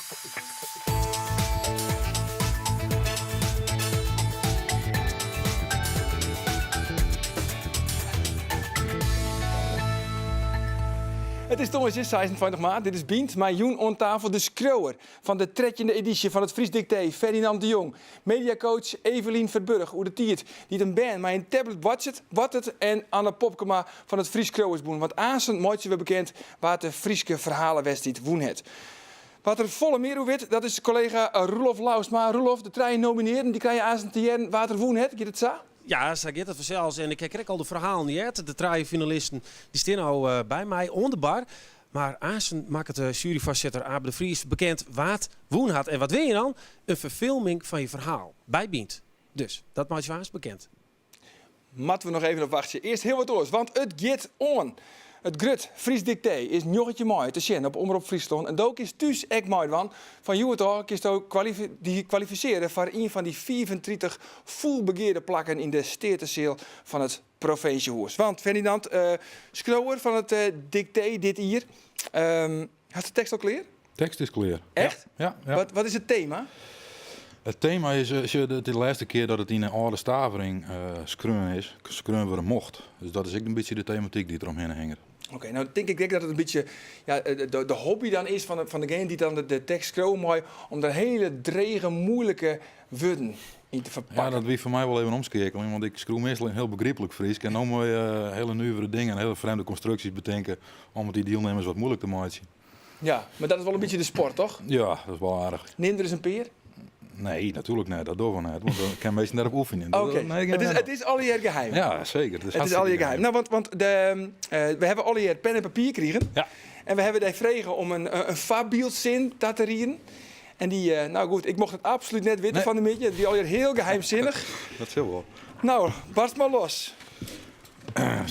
It is tongersdei 26 maart. Dit is Bynt mei jûn oan tafel de skriuwer fan de trettjinde edysje fan it Frysk Diktee, Ferdinand de Jong. Mediacoach Evelien Verburg oer de tiid dy't in bern mei in tablet boartet en Anne Popkema fan it Frysk Skriuwersbûn. Want aansen meitsje we bekend wa't de Fryske ferhalewedstriid wûn hat. Wa't der folle mear oer wit, dat is kollega Roelof Lousma. Roelof, de trije nominearden dy krije aansen te hearren wa't der wûn hat. Giet it sa? Ja, sa giet it fansels. En ik ha krekt al de ferhalen heard. De trije finalisten dy stean no by my oan de bar. Mar aansen makket de sjueryfoarsitter Abe de Vries bekend wa't wûn hat. En wat winne je dan? In ferfilming fan je ferhaal by Bynt. Dus dat meitsje we aanst bekend. Moatte we noch even op wachtsje. Earst hiel wat oars, want it giet oan. It Grut Frysk Diktee is 19 maaie te sjen op Omrop Fryslân. En do kinst thús ek meidwaan. Fan hjoed ôf kinsto dy kwalifisearje foar ien fan dy 35 fûlbegearde plakken yn de Steateseal fan it Provinsjehûs. Want Ferdinand, skriuwer fan it diktee dit jier, hast de tekst al klear? Tekst is klear. Echt? Ja. ja. Wat, wat is it tema? It tema is eh, de lêste kear dat it yn 'e âlde stavering uh, skreaun is, skreaun wurde mocht. Dus dat is ek in bytsje de tematyk dy't deromhinne hinget. Oké, no tink ik ek dat it in bytsje ja, de, de hobby dan is fan de, fan degene dy't dan de, de tekst skriuwe mei om der hiele drege, moeilike wurden yn te ferpakken. Ja, dat wie foar my wol even omskeakeling, want ik skriuw meastal yn hiel begryplik Frysk en no moat je hiele nuvere dingen en hiele frjemde konstruksjes betinke om it dy dielnimmers wat moeilik te meitsjen. Ja, mar dat is wol in bytsje de sport, toch? Ja, dat is wol aardich. Neam der ris in pear. Nee, natuerlik net. Dat dogge we net, want dan kinne minsken dêrop oefenje. Oké, it is, it is allegear geheim. Ja, seker. It is, it is allegear geheim. No, want, want de, uh, we hawwe allegear pen en papier krigen. Ja. En we hawwe dy frege om in, in foarbyldsin ta te rieden. En dy, uh, no goed, ik mocht it absolút net witte nee. fan 'e middei. It wie allegear hiel geheimsinnich. Dat sil wol. No, barst mar los.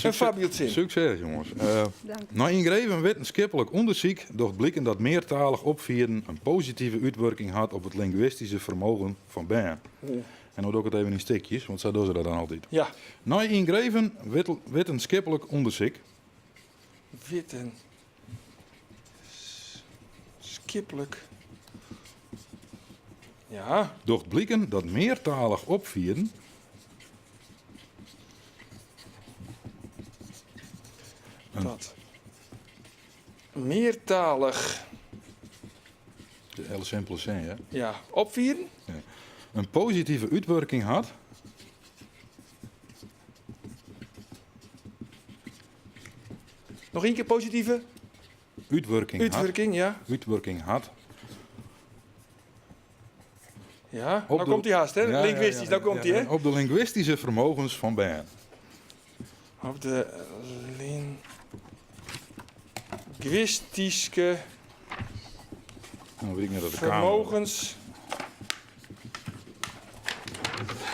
In foarbyldsin. Sukses, jonges. Uh, nei yngreven wittenskiplik ûndersyk docht bliken dat meartalich opfieden in positive útwurking hat op it linguïstyske fermogen fan bern. En no doch ik it even yn stikjes, want sa dogge se dat dan altyd. Ja. Nei yngreven wittenskiplik ûndersyk. Wittenskiplik. Ja. Docht bliken dat meartalich opfieden Dat meartalich. De hiele simpele sin, ja. Ja, opfieden. Ja. In positive útwurking hat. Noch ien kear positive? Útwurking hat. Útwurking, ja. Útwurking hat. Ja, no komt dy hast, hè? Linguïstysk, no komt dy, hè? Op de linguïstyske fermogens fan bern. Op de linguïstyske fermogens.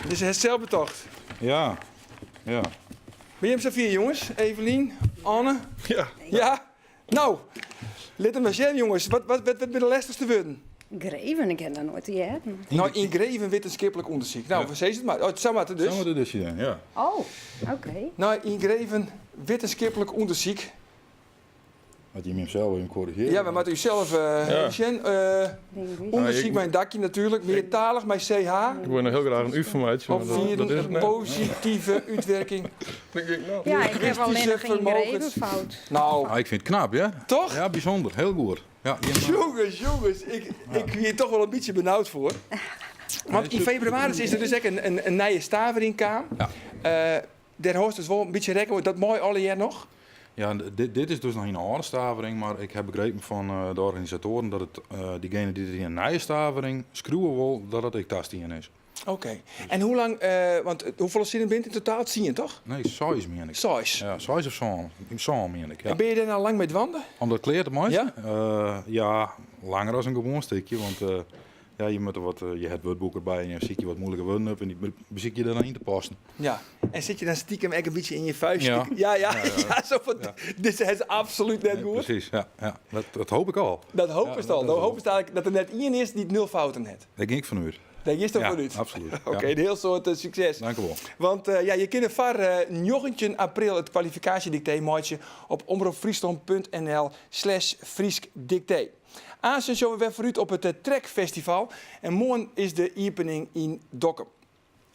Dit is sels betocht. Ja, ja. Binne jim safier, jonges? Evelien, Anne? Ja. Ja? No, lit him mar sjen, jonges. Wat, wat, wat binne de lestichste wurden? Greven, ik ha dat noait heard. No, yngreven wittenskiplik ûndersyk. No, ja. sis it mar. Oh, sa moat it dus. Sa moat it dus, ja. Oh, oké. Okay. No, yngreven wittenskiplik ûndersyk. Moat jim himsels even korrigearje? Ja, we moatte ússels uh, sjen. Uh, ûndersyk mei in dakje natuerlik. Meartalich mei CH. Ik wol noch hiel graach in U fan meitsje. Opfieden, in positive útwurking. Ja, ik ha allinnich yngreven fout. No. Ah, ik fyn it knap, ja. Toch? Ja, bysûnder. Hiel goed. Ja, jonges, jonges, ik, ik wie toch wol in bytsje benaud foar. Want yn febrewaris is der dus ek in, in, in nije stavering kaam. Ja. Uh, dêr hâldst dus wol in bytsje rekken mei. Dat mei allegear noch? Ja, dit, dit is dus noch yn 'e âlde stavering, mar ik ha begrepen fan eh, de organisatoaren dat it, uh, diegene dy't it yn in nije stavering skriuwe wol, dat dat ek tastien is. Oké. En hoe lang, uh, want hoefolle sinnen binne it yn totaal? Tsien, toch? Nee, seis mien ik. Seis? Ja, seis of sân. Sân mien ik, ja. En binne je dêr no lang mei dwaande? Om dat klear te meitsjen? Ja? Uh, ja, langer as in gewoan stikje, want uh, ja, je moatte wat, je ha it wurdboek derby en je sykje wat moeilike wurden op en dy besykje je der dan yn te passen. Ja, en sit je dan stikem ek in bytsje yn je vuist? Ja. Ja, ja, Ja, ja. ja, zo van, dizze is absolút net goed. Presys, ja, ja. Dat, dat hoopje ik al. Dat hopest Ja, al. dat Do hopest eigenlik dat der net ien is dy't nul fouten hat. Dêr gean ik fan út. Dêr giest Ja, foar út. absolút. Oké, in hiel soad sukses. Dank u wol. Want ja, je kinne foar 19 april it kwalifikaasjediktee meitsje op omropfryslân.nl/fryskdiktee. Aansen sjogge we wer foarút op it Trekfestival en moarn is de iepening yn Dokkum.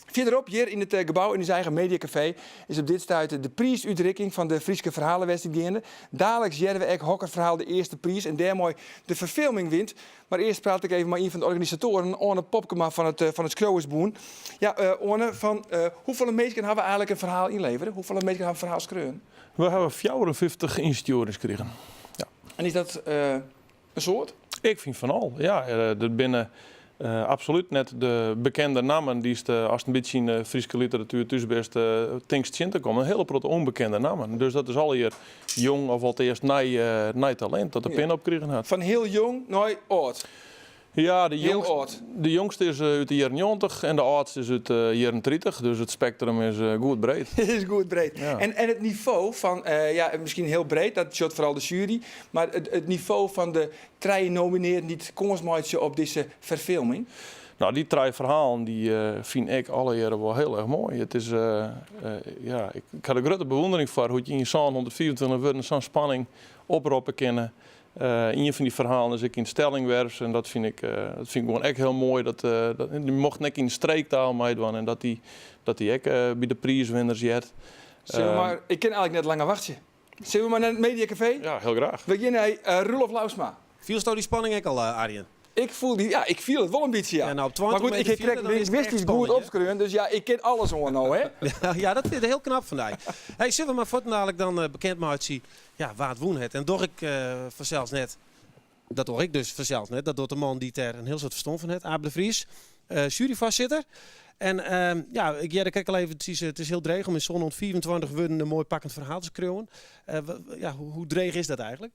Fierderop, hjir yn it gebou yn ús eigen mediakafee, is op dit stuit de priisútrikking fan de Fryske Ferhalewedstriid geande. Daliks hearre we ek hokker ferhaal de earste priis en dêrmei de ferfilming wint. Mar earst praat ik even mei ien fan de organisatoaren, Oane Popkema fan it, fan it Skriuwersbûn. Ja, Oane, fan hoefolle minsken hawwe eigenlik in ferhaal ynlevere? Hoefolle minsken hawwe in ferhaal skreaun? We hawwe 54 ynstjoerings krigen. Ja. En is dat in soad? Ik fyn fan al, ja. Dat binne absolút net de bekende nammen dy'tst ast in bytsje yn de Fryske literatuer thús bist tinkst tsjin te kommen. In hiele protte ûnbekende nammen. Dus dat is allegear jong of alteast nij talint dat de pin opkrigen hat. Fan hiel jong nei âld? Ja, de, jongst, de jongste is út de jierren 90 en de âldste is út de jierren 30. Dus it spektrum is goed breed. is goed breed. Ja. En it nivo fan, ja, miskien hiel breed, dat sjocht foaral de sjuery. Mar it nivo fan de trije nominearden dy't kâns meitsje op dizze ferfilming? No, dy trije ferhalen dy fyn ik allegearre wol hiel erch moai. It is, ja, ik ha der grutte bewûndering foar hoe't je yn 725 wurden sa'n spanning oproppe kinne. Ien fan dy ferhalen is ek yn it Stellingwerfs en dat fyn ik, dat fyn ik gewoan ek hiel moai. Dat, dy mochten ek yn streektaal meidwaan en dat dy, dat dy ek by de priiswinners heart. Sille we mar, ik kin eigenlik net langer wachtsje. Sille we mar nei it Mediakafee? Ja, hiel graach. We gean nei Roelof Lousma. Fielsto dy spanning ek al, Arjen? Ik fiel dy, ja, ik fiel it wol in bytsje, ja. Ja, no, op Mar 20 goed, ik meter ha krekt fierder, dan is it echt linguïstysk goed spannend, hè? opskreaun, dus ja, ik kin alles oan no, hè? Ja, dat is hiel knap fan dy. Hey, sille we mar fuortendalik dan bekend meitsje ja, wa't wûn hat. En doch ik fansels net, dat doch ik dus fansels net, dat docht de man dy't dêr in hiel soad ferstân fan hat, Abe de Vries, juryfoarsitter. En ja, ik hearde krekt al even, it is hiel dreech om yn 725 wurden in moai pakkend ferhaal te skriuwen. Ja, hoe dreech is dat eigenlik?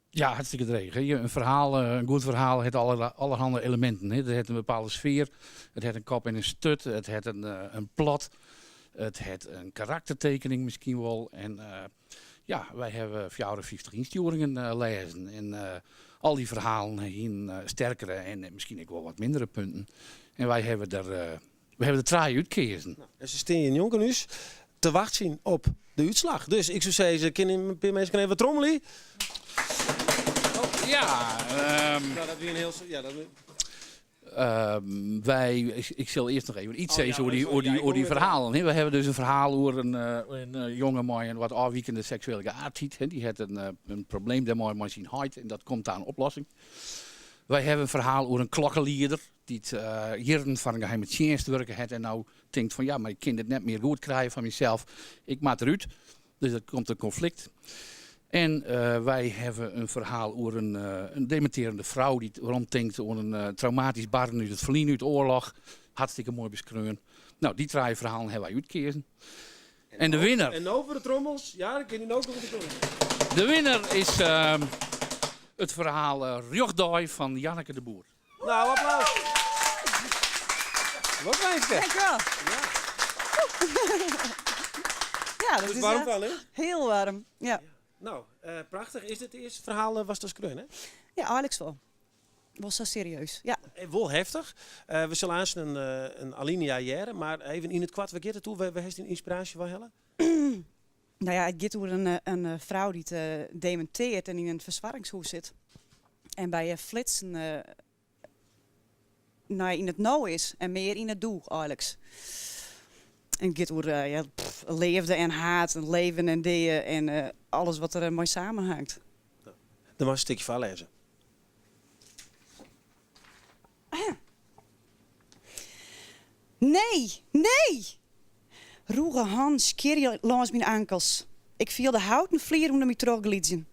Ja, hartstikke dreech. In ferhaal, in goed ferhaal hat allerhande eleminten. It hat in bepaalde sfear, it hat in kop en in sturt, it hat in plot, it hat in karaktertekening miskien wol. En ja, wy hawwe 54 ynstjoeringen lêzen en al dy ferhalen hienen sterkere en miskien ek wol wat mindere punten. En wy hawwe der, wy hawwe der trije útkeazen. En se stean hjir njonken ús te wachtsjen op de útslach. Dus ik soe sizze, kinne in pear minsken even trommelje? Ja, Nou, dat wie in hiel, ja, dat Wy, ik sil earst noch even iets Oh, ja, sizze oer dy, sorry, oer ja, dy, ik oer dy kom weer ferhalen. Hè. We hawwe dus in ferhaal oer in jonge mei in wat ôfwikende seksuele geaardheid. Hè. Dy hat in probleem dêrmei mei syn heit en dat komt ta in oplossing. Wy hawwe in ferhaal oer in klokkelieder dy't jierren foar in geheime tsjinst wurke hat en no tinkt fan ja, mar ik kin dit net mear goed krije foar mysels, ik moat derút. Dus der komt in konflikt. En wy hawwe in ferhaal oer in demintearjende frou dy't weromtinkt oan in traumatysk barren út it ferline, út de oarloch. Hartstikke moai beskreaun. No, dy trije ferhalen hawwe wy útkeazen. En de winner. En no foar de trommels. Ja, dan kin dy no komme de trommels. De winner is it ferhaal Rjochtdei fan Janneke de Boer. Nou, applaus. Lokwinske. Dankjewel. Ja. Ja, dat Is is warm fan, hè? heel warm. Ja, No, prachtich. Is dit it earste ferhaal watsto skreaun, hè? Ja, eigenlik wol. Wol sa serieus. Ja. Wol heftich. We sille aanst in alinea hearre, mar even yn it koart, wêr giet it oer? Wêr hast dyn ynspiraasje wei helle? No ja, it giet oer in frou dy't demintearret en yn in fersoargingshûs sit. En by flitsen nei yn it no is en mear yn it doe eigenlik. En it giet oer ja, pff, leafde en haat en leven en dea en alles wat der mei samenhangt. Dan meist in stikje foarlêze. Nee, nee! Rûge hannen skjirje lâns myn ankels. Ik fiel de houten flier ûnder my trochglydzjen.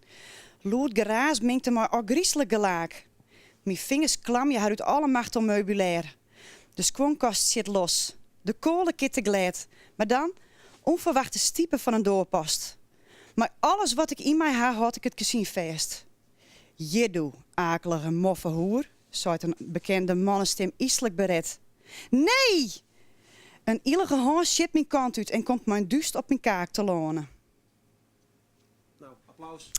Lûd geraas mingt him mei ôfgryslik gelaak. Myn fingers klamje har út alle macht oan meubilêr. De skuonkast sjit los. De koalekit te glêd. Mar dan, ûnferwachte stipe fan in doarpost. Mei alles wat ik yn my ha hâld ik it kezyn fêst. Jiddoe, akelige moffe hoer, seit in bekende mannestim yslik beret. Nee! In ilige hân sjit myn kant út en komt mei in dúst op myn kaak telâne. Nou, applaus.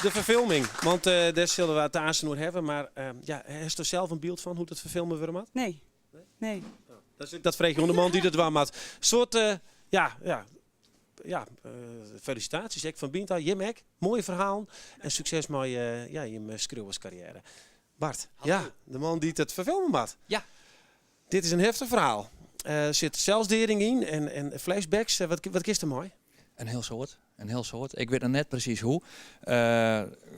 De ferfilming, want dêr sille we it aansten oer hawwe. Mar ja, hast der sels in byld fan hoe't it ferfilme wurde moat? Nee. Nee. Dat freegje oan de man dy't it dwaan moat. Soart, ja, ja, felisitaasjes ek fan Bynt ôf. Jim ek. Moaie ferhalen en sukses mei ja, jim skriuwerskarriêre. Bart, ja, de man dy't it ferfilme moat. Ja. Dit is in heftich ferhaal. Der sit selsdeading yn en flashbacks. Wat kinst dermei? In hiel soad. In hiel soad. Ik wit noch net presys hoe.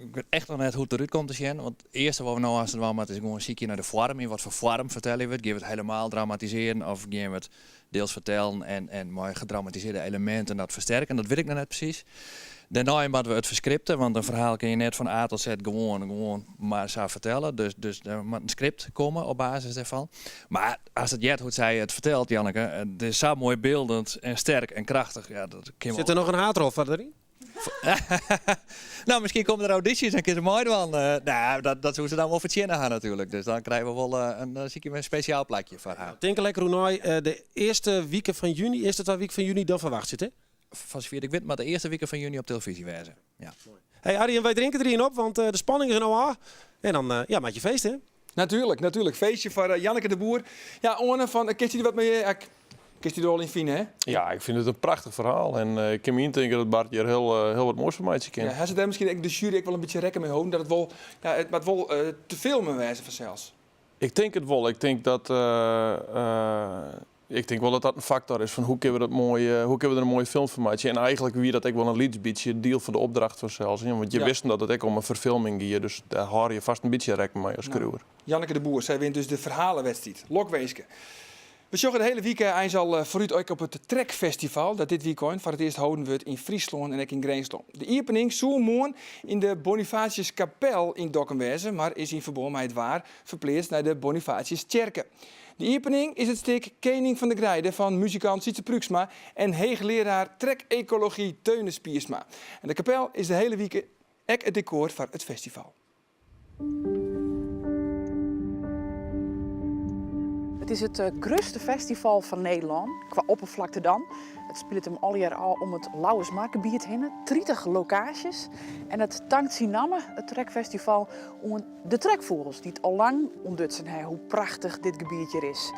Ik wit echt noch net hoe't it derút komt te sjen. Want it earste wat we no aanst dwaan moatte is gewoan sykje nei de foarm. Yn watfoar foarm fertelle we it? Gean we it helemaal dramatisearjen of gean we it deels fertellen en mei gedramatisearde eleminten dat fersterken? Dat wit ik noch net presys. Dêrnei moatte we it ferskripte, want in ferhaal kin je net fan A tot Z gewoan mar sa fertelle. Dus der moat in skript komme op basis dêrfan. Mar ast it heart hoe't sy it fertelt, Janneke, it is sa moai byldend en sterk en krachtich. Ja, dat kin Sit der noch in haadrol foar deryn? No, miskien komme der audysjes en kin se meidwaan. No, dat soe se dan wol fertsjinne ha natuerlik. Dus dan krije we wol in, dan sykje we in spesjaal plakje foar har. Tink lekker oer nei. De earste wike fan juny, earste twa wiken fan juny, dan ferwachtsje it, hè? Foar safier't ik wit moat de earste wike fan juny op telefyzje wêze. Ja. Hey Arjen, wy drinke der ien op, want de spanning is der no ôf. En dan ja, moat je feeste, hè? Natuerlik, natuerlik. Feestje foar Janneke de Boer. Ja, Oane, fan, kinst dy der wat mei, kinst dy der al yn fine, hè? Ja, ik fyn it in prachtich ferhaal en ik kin my yntinke dat Bart hjir hiel, hiel wat moais fan meitsje kin. Ja, ha se dêr miskien ek de sjuery ek wol in bytsje rekken mei holden dat it wol, ja, it moat wol te filmen wêze fansels? Ik tink it wol. Ik tink dat Ik tink wol dat dat in faktor is fan hoe kinne we dat moai, hoe kinne we der in moaie film fan meitsje. En eigenlik wie dat ek wol in lyts bytsje diel fan de opdracht fansels. Want je wisten dat it ek om in ferfilming gie, dus dêr hâlde je fast in bytsje rekken mei as skriuwer. Janneke de Boer, sy wint dus de ferhalewedstriid. Lokwinske. We sjogge de hiele wike eins al foarút ek op it Trekfestival dat dit wykein foar it earst holden wurdt yn Fryslân en ek yn Grinslân. De iepening soe moarn yn de Bonifatiuskapel yn Dokkum wêze, mar is yn ferbân mei it waar ferpleatst nei de Bonifatiustsjerke. De iepening is it stik Kening fan de Greide fan muzikant Sytse Pruiksma en heechleraar trekekology Theunis Piersma. En de kapel is de hiele wike ek it dekor foar it festival. It is it grutste festival fan Nederlân, kwa opperflakte dan. It spilet him allegear ôf om it Lauwersmargebiet hinne, 30 lokaasjes. En it tankt syn namme, it Trekfestival, oan De trekfûgels dy't al lang ûntdutsen ha hoe prachtich dit gebiet hjir is.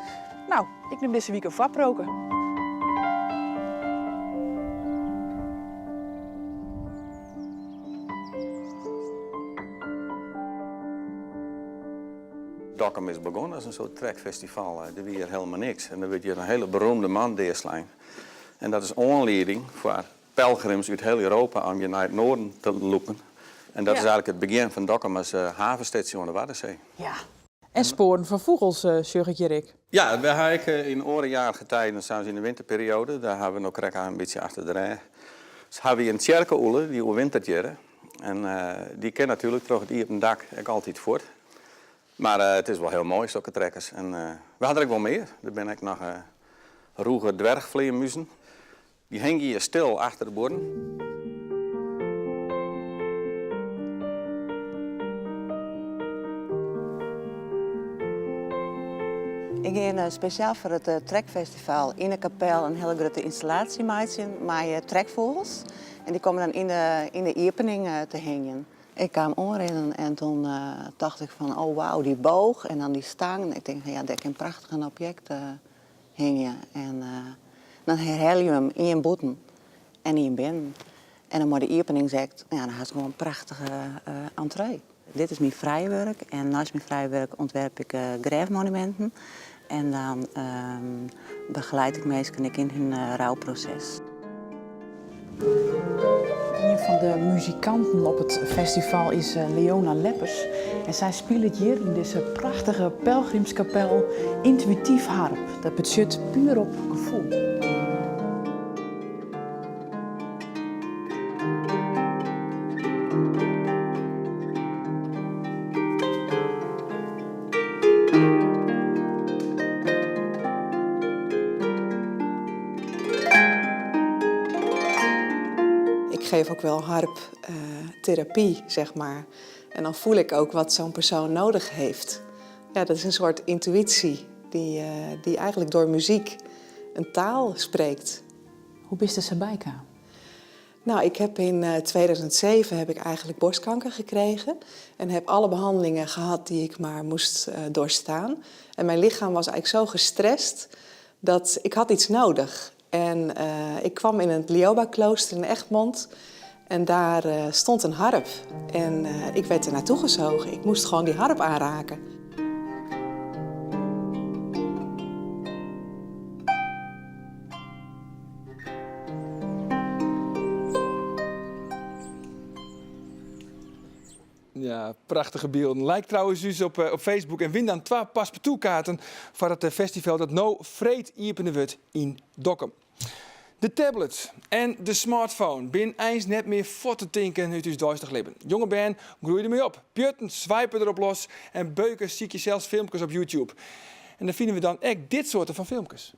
No, ik nim dizze wike in foarproke. Dokkum is begûn as in soart trekfestival. Der wie hjir helemaal niks en der wurdt hjir in hiele beroemde man deaslein. En dat is oanlieding foar pelgrims út hiel Europa om hjir nei it noarden te lûken. En dat is eigenlik it begjin fan Dokkum as havenstedsje oan de Waddensee. Ja. En spoaren fan fûgels sjoch ik hjir ek. Ja, wy ha ek yn oare jaargetijden, sa as yn de winterperiode, dêr ha we no krekt in bytsje achter de rêch, ha wy in tsjerkeûle dy't oerwintert hjir. En dy kin natuerlik troch it iepen dak ek altyd fuort. Mar it is wol hiel moai, sokke trekkers. En we ha der ek wol mear. Der binne ek noch rûge dwerchflearmuzen. Dy hingje hjir stil achter de buorren. Ik gean spesjaal foar it Trekfestival yn de kapel in hiele grutte ynstallaasje meitsjen mei trekfûgels. En dy komme dan yn de, yn de iepening te hingjen. Ik kaam oanrinnen en toen tocht ik fan oh wauw, dy boog en dan dy stang. Ik tink fan ja, dêr kin prachtich in objekt hingje en dan herhelje we him ien bûten en ien binnen. En dan mei de iepeningsact, ja, dan hast gewoan in prachtige entree. Dit is myn frije wurk en neist myn frije wurk ûntwerp ik grêfmonuminten en dan begeleid ik minsken ek yn hun rouproses. Ien fan de muzikanten op it festival is Leona Leppers en sy spilet hjir yn dizze prachtige pelgrimskapel yntuïtyf harp. Dat betsjut puer op gefoel. Ik geef ook wel harptherapie, zeg maar. En dan voel ik ook wat zo'n persoon nodig heeft. Ja, dat is een soort intuïtie die, die eigenlijk door muziek een taal spreekt. Hoe bist der sa by kaam? Nou, ik heb in 2007 heb ik eigenlijk borstkanker gekregen. En heb alle behandelingen gehad die ik maar moest doorstaan. En mijn lichaam was eigenlijk zo gestrest dat ik had iets nodig. En ik kwam in het Lioba-klooster in Egmond. En daar stond een harp. En ik werd er naartoe gezogen. Ik moest gewoon die harp aanraken. Ja, prachtige bylden. Like trouwens ús op, op Facebook en win dan twa paspartoutkaarten foar it festival dat no freed iepene wurdt yn Dokkum. De tablet en de smartphone binne eins net mear fuort te tinken út ús deistich libben. Jonge bern groeie dermei op. Pjutten swipe derop los en beukers sykje sels filmkes op YouTube. En dan fine we dan ek dit soarte fan filmkes.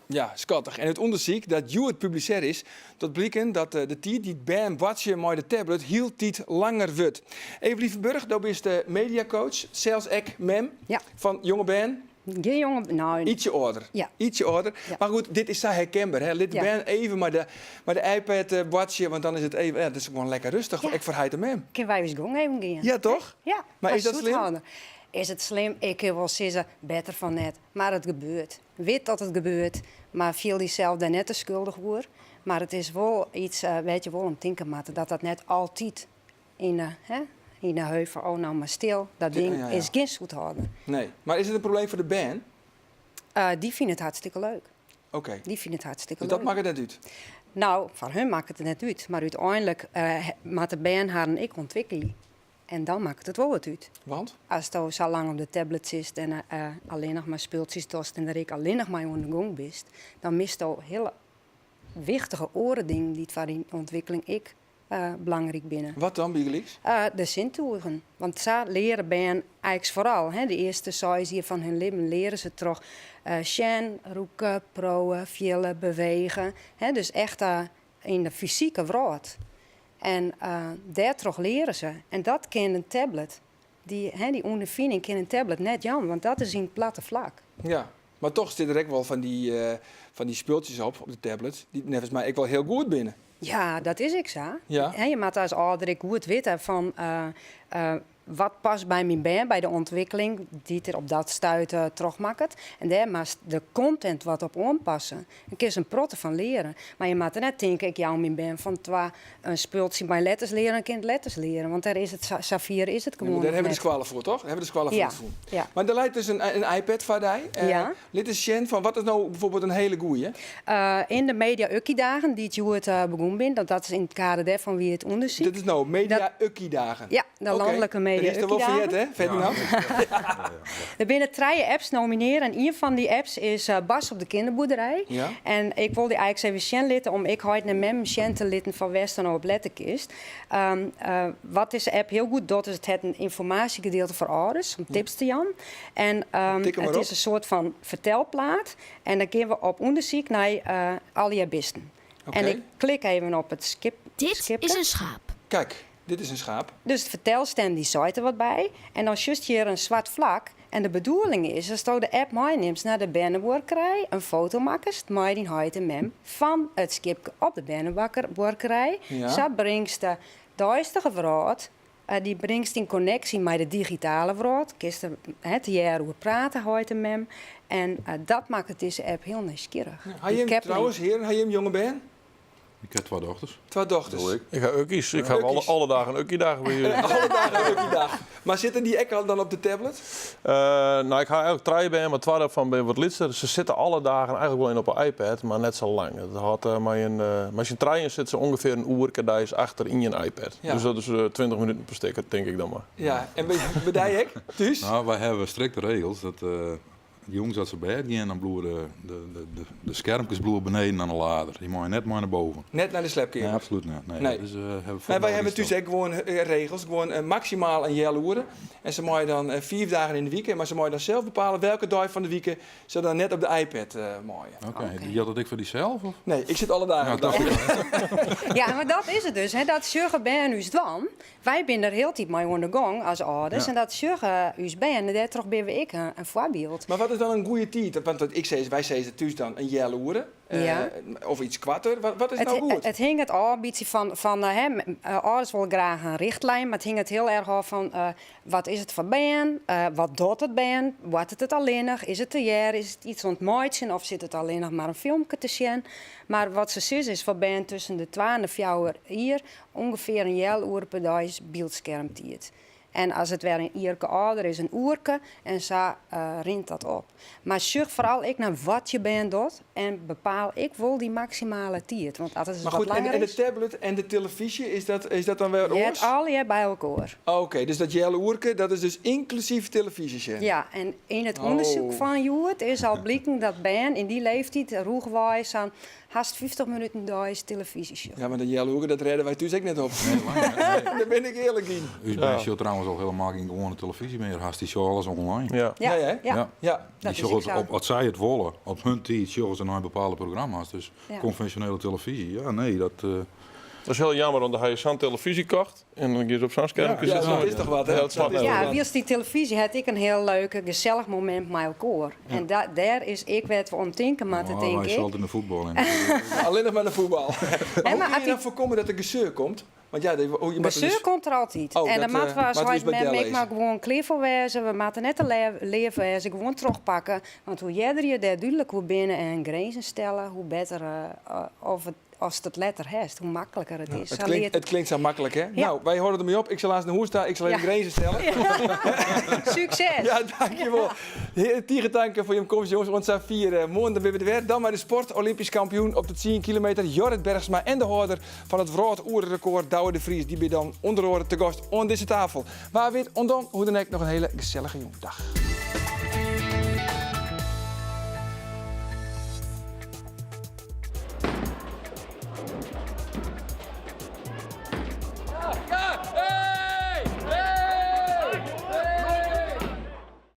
Ja, skattich. En út ûndersyk dat hjoed publisearre is, docht bliken dat de tiid dy't bern boartsje mei de tablet hieltyd langer wurdt. Evelien Verburg, do bist mediacoach, sels ek mem fan jonge bern. Gjin jonge, no. Ytsje âlder. Ja. Ytsje âlder. Mar goed, dit is sa herkenber. Hè? Lit de bern even mei de, mei de iPad boartsje, want dan is it even, ja, it is gewoan lekker rêstich, ek foar heit en mem. Kinne wy ús gong even gean. Ja, toch? Ja. Mar is dat slim? Is it slim? Ik kin wol sizze, better fan net. Mar it gebeurt. Wit dat it gebeurt, mar fiel dysels dêr net te skuldich oer. Mar it is wol yts wêr't je wol om tinke moatte, dat dat net altyd yn de, hè, yn de heup fan oh no mar stil, dat ding Ja, ja. is gjin soethâlder. Nee. Mar is it in probleem foar de bern? Dy fine it hartstikke leuk. Oké. Dy fine it hartstikke Dus leuk. dat makket net út? No, foar hun makket it net út. Mar úteinlik moatte bern harren ek ûntwikkelje. En dan makket it wol wat út. Want? Asto sa lang op de tablet sitst en allinnich mar spultsjes dochst en der ek allinnich mei oan de gong bist, dan misto hiele wichtige oare dingen dy't foar dyn ûntwikkeling ek belangryk binne. Wat dan bygelyks? De sintugen. Want sa leare bern eins foaral, hè, de earste seis jier fan hun libben leare se troch sjen, rûke, priuwe, fiele, bewege. Hè, dus echt yn de fysike wrâld. En dêrtroch leare se. En dat kin in tablet, dy, hè, dy ûnderfining kin in tablet net jaan, want dat is yn it platte flak. Ja, mar toch sitte der ek wol fan dy, fan dy spultsjes op, op de tablet, dy't neffens my ek wol hiel goed binne. Ja, dat is ek sa. Ja. Hè, je moatte as âlder ek goed witte fan wat past by myn bern, by de ûntwikkeling dy't er op dat stuit trochmakket. En dêr moatst de content wat op oanpasse. Dêr kinst in protte fan leare. Mar je moatte net tinke, ik jou myn bern fan twa in spultsje mei letters leare en kin it letters leare. Want dêr is it, safier is it Ja, mar gewoan dêr noch hawwe we de net. skoalle foar, toch? Dêr hawwe we de skoalle foar Ja, fûn. ja. Mar der leit dus in, in iPad foar dy. Ja. Lit ris sjen fan wat is no bijvoorbeeld in hiele goeie? Yn de Media Ukkie Dagen, dy't hjoed begûn binne, want dat is yn it kader dêrfan wie it ûndersyk. Dit is no Media Ukkie Dagen? Ja, de Oké. lanlike Media Dêr is der wol Ukkie ferjet, Dagen. hè, Ferdinand? Der binne trije apps nominearre en ien fan dy apps is Bas op de kinderboerderij. Ja. En ik wol dy eins even sjen litte om ek heit en mem sjen te litten fan wêr'tst dan no op lette kinst. Wat dizze app hiel goed docht is it hat in ynformaasjegedeelte foar âlders om tips te jaan. En Tik him mar it op. is in soart fan fertelplaat en dan gean we op ûndersyk nei allegear bisten. Oké. En ik klik even op it skip. Dit skipke. is een schaap. Kijk, dit is in schaap. Dus de fertelstim dy seit der wat by. En dan sjochst hjir in swart flak. En de bedoeling is asto de app meinimst nei de bernebuorkerij, in foto makkest mei dyn heit en mem fan it skipke op de bernebuorkerij. Ja. Sa bringst de deistige wrâld, dy bringst yn konneksje mei de digitale wrâld. Kinst der, hè, tegearre oer prate, heit en mem. En dat makket dizze app hiel nijsgjirrich. Ha Dy jim keppeling. trouwens, hearen, ha jim jonge bern? Ik ha twa dochters. Twa dochters. Doe ik. Ik ha ukkies. Ik ha Ukkies. alle dagen ukkiedag by jullie. Alle dagen ukkiedag. Mar sitte dy ek al dan op de tablet? No, ik ha eigenlik trije bern, mar twa dêrfan binne wat lytser. Se sitte alle dagen eigenlik wol yn op 'e iPad, mar net sa lang. Dat hâldt, mei in, mei syn trijen sitte se ûngefear in oerke deis achter ien iPad. Ja. Dus dat is 20 minuten per stik, tink ik dan mar. Ja, en by, by dy ek, thús? No, wy hawwe strikte regels. Dat, Jûns as se bêd gean, dan bliuwe de, de, de, de, de skermkes bliuwe beneden aan de lader. Dy meie net mei nei boven. Net nei de sliepkeamer? Nee, absolút net. Nee, Nee. Dat is, eh, hawwe we Nee, wy hawwe fuortendaliks thús ek gewoan eh, regels. Gewoan eh, maksimaal in healoere. En se meie dan eh, fiif dagen yn de wike, mar se meie dan sels bepale welke dei fan de wike se dan net op de iPad eh, meie. Oké, jildt dat ek foar dysels? Of? Nee, ik sit alle dagen Ja, op de dacht ik iPad. Ja, mar dat is it dus. Hè. Dat sjogge bern ús dwaan. Wy binne der hieltyd mei oan de gong as âlders Ja. en dat sjogge ús bern en dêrtroch binne we ek in, in foarbyld. Mar wat is dan in goede tiid? Want wat ik sis, wy sizze thús dan in healoere. Eh, Ja. Of iets koarter. Wat, wat is It, no goed? it hinget ôf in bytsje fan, fan eh, hè, eh, âlders wolle graach in richtlijn, mar it hinget hiel erch ôf fan eh, wat is it foar bern, eh, wat docht it bern, boartet it allinnich, is it te hearren, is it iets oan it meitsjen of sit it allinnich mar in filmke te sjen. Mar wat se sizze is foar bern tusken de twa en de fjouwer jier ûngefear in healoere per dei is byldskermtiid. En as it wer in jierke âlder is, in oerke en sa rint dat op. Mar sjoch foaral ek nei wat je bern docht en bepaal ek wol dy maksimale tiid. Want as it Mar wat goed, en, langer en de is, tablet en de telefyzje, is dat, is dat dan wer heart oars? allegear by elkoar. Oké, dus dat healoerke, dat is dus ynklusyf telefyzje sjen. Ja, en yn it ûndersyk Oh. fan hjoed is al bliken dat bern yn dy leeftyd rûchwei sa'n Hast 50 minuten deis telefyzje sjogge. Ja, mar dat healoerke, dat rêde wy thús ek net op. Nee, lang net, nee. Dêr bin ik earlik yn. Us bern sjogge trouwens al hielendal gjin gewoane telefyzje mear. Hast dy sjogge alles online. Ja. Ja, Nee, hè? ja. Ja. Ja. Dy Dat is sjogge ek sa. op, as sy it wolle, op hun tiid sjogge se nei bepaalde programma's. Dus Ja. konvinsjonele telefyzje, ja, nee, dat. eh, Dat is hiel jammer, want dan ha je sa'n telefyzje kocht en dan gean se op sa'n skermke Ja, sitten. dat is toch wat, hè? Ja, dat slacht Dat is net Ja, op. wylst dy telefyzje hat ek in hiel leuk, gesellich momint mei elkoar. En da, dêr is ek wêr't we om tinke moatte, oh, tink wy ik. sjogge altyd nei fuotbal. En, Allinnich mar nei fuotbal. Maar Hè, hoe mar kin je as dan dy foarkomme dat der geseur komt? Want ja, de, oh, je moat geseur dus- komt der altyd. Oh, en dat, dan moatte eh, we as moatte we heit ús by mem ek delizze. mar gewoan klear foar wêze. We moatte net te leaf wêze, gewoan trochpakke. Want hoe earder je dêr dúdlik oer binne en grinzen stelle, hoe better eh, of it, ast it letter hast, hoe makliker it is. Het Sa klinkt, leart it klinkt sa maklik, hè? Ja. No, wy hâlde dermei op. Ik sil aanst nei hûs ta. Ik sil even Ja. grinzen stelle. Sukses! Ja, dankjewol. Hear, tige tank foar jim komst, jonges. Oant safier. Eh, moarn dan binne we der wer. Dan mei de sport. Olympysk kampioen op de 10 kilometer Jorrit Bergsma en de hâlder fan it wrâldoererekord Douwe de Vries. Dy binne dan ûnder oare te gast oan dizze tafel. Wa wit, oant dan, hoe dan ek, noch in hiele gesellige jûn. Dag.